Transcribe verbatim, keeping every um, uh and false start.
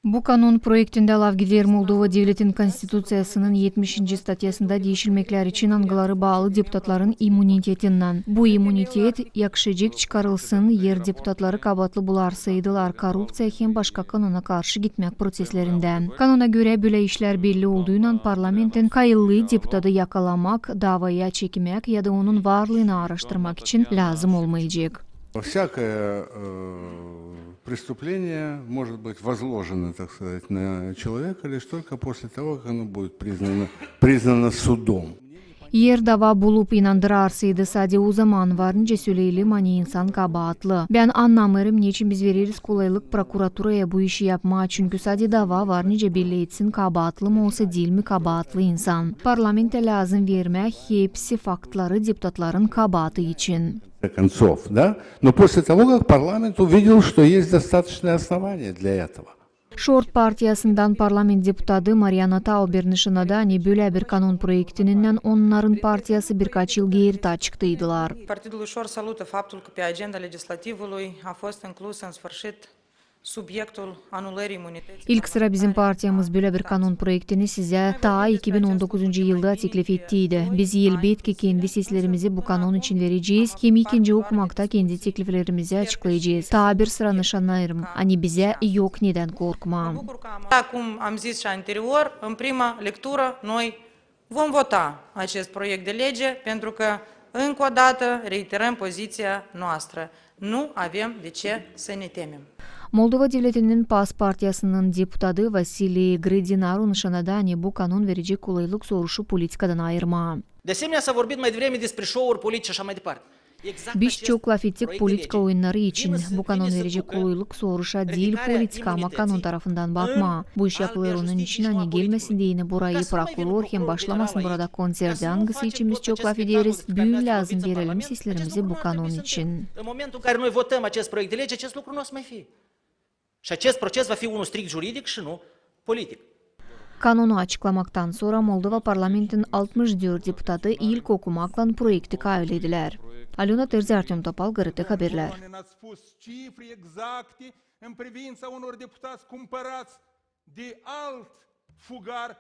Bu kanon proektindä laf gider Moldova devletin Konstituţiyasının etmişinci statyasında diişilmeklär için, angıları baalı deputatların immunitetindän. Bu imunitet yakışacek çıkarılsın, eer deputatları kabaatlı bularsaydılar korrupţiya hem başka kanona karşı gitmäk protestlerindä. Kanona görä, bölä işlär belli olduynan parlamentin kayıllıı deputadı yakalamak, daavaya çekmäk ya da onun varlıını aaraştırmak için lääzım olmayacek. Всякое, э, преступление может быть возложено, так сказать, на человека лишь только после того, как оно будет признано, признано судом. Eer daava bulup inandırarsaydı, sade o zaman var nicä söleyelim, ani insan kabaatlı. Bän annamêêrım, neçin biz vereriz kolaylık prokuraturaya bu işi yapmaa, çünkü sade daava var nicä belli etsin, kabaatlı mı olsa, diil mi kabaatlı insan. Parlamentä lääzım vermää hepsi faktları deputatların kabaatı için. Концов, да? Но после того, как парламент увидел, что есть достаточное основание для этого. Şort partiyasından parlament deputadı Mariana Tauber nışannadı, ani bölä bir kanon proektininnän onnarın partiyası birkaç yıl geeri çıktıydılar. Partidul Ușor salută faptul că pe agenda legislativului a fost inclusă în sfârșit subiectul anulării imunității parlamentare. İlk sıra bizim partiyamız bölä bir kanon proektini sizä taa iki bin on dokuzuncu yılda teklif ettiydi. Biz, elbetki, kendi seslerimizi bu kanon için verecez hem ikinci okumakta kendi tekliflerimizi açıklayacez. Taa bir sıra nışannêêrım, ani bizä yok nedän korkmaa. Cum am zis și anterior, în prima lectură noi vom vota acest proiect de lege, pentru că, încă o dată, reiterăm poziția noastră. Nu avem de ce să ne temem. Moldova devletinin PAS partiyasının deputadı Vasiliy Grădinaru nışannadı, ani bu kanon verecek kolaylık soruşu politikadan ayırmaa. De asemenea, s-a vorbit mai devreme despre show-uri politice și așa mai departe. Biz çok lafettik politika oyunnarı için. Bu kanon verecek kolaylık soruşa diil politika, ama kanon tarafından bakmaa. Bu iş yapılêr onun için, ani gelmesin deyni burayı prokuror hem başlamasın burada konţerdä, angısı için biz çok lafederiz. Büün lääzım verelim seslerimizi bu kanon için. În momentul în care noi votăm acest proiect de lege, acest lucru nu o să mai fie. Și acest proces va fi unul strict juridic și nu politic. Kanonu açıklamaktan sora Moldova parlamentin altmış dört deputatı ilk okumaklan proekti kaaviledilär. Alona Terzi, Artem Topal, GRT Haberlär. În privința unor deputați cumpărați de alt fugar